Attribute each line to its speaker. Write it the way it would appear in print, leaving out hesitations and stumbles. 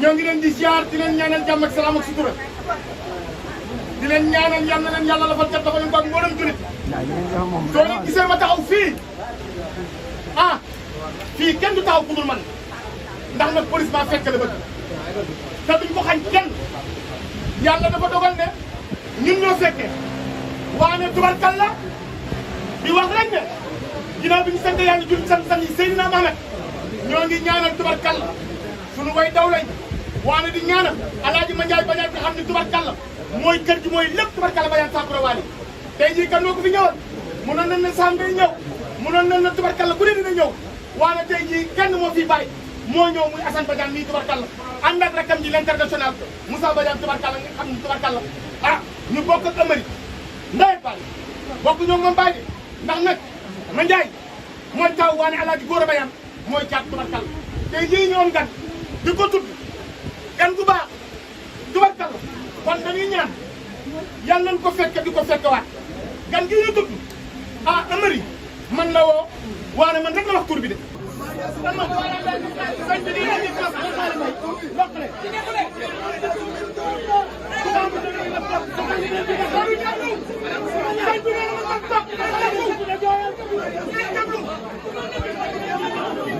Speaker 1: ñoo ngi leen di ziar di leen ñaanal jàmm ak salaam ak sutura di leen ñaanal yal na leen yàlla la fa jot dafa leen ko ak mboolem julit soo leen gisee ma taxaw fii ah fii kenn du taxaw ku dul man ndax nag police maa fekk la bëgg te duñ ko xañ kenn yàlla dafa dogal ne ñun ñoo fekkee waane tubarkalla di wax rek ne ginnaaw bi ñu sant yàlla jul sant yi Seydina Mohamed ñoo ngi ñaanal tubarkalla sunu way daw lañ waane di ñaanal alaaji Mandiaye Badiane nga xam ne tubarkalla mooy kër gi mooy lépp tubarkalla Badiane Sakura Wali tey jii kan noo ko fi ñëwoon mënoon nañ ne Sam day ñëw mënoon nañ ne tubarkalla bu dee dina ñëw waane tey jii kenn moo fi bàyyi moo ñëw muy Assane Badiane mii tubarkalla ànd ak rakam ji l'international Moussa Badiane tubarkalla nga xam ne tubarkalla ah ñu bokk ak Amari ndey bàyyi bokk ñoom moom bàyyi ndax nag Mandiaye mooy taw waane alaaji Gora Badiane mooy caat tubarkalla tey jii ñoom gan di ko tudd gan gu baax tubarkalla kon dañuy ñaan yal nañ ko fekke di ko fekkewaat gan gi ñu tudd ah Amari man la woo waane man rek la wax tur bi de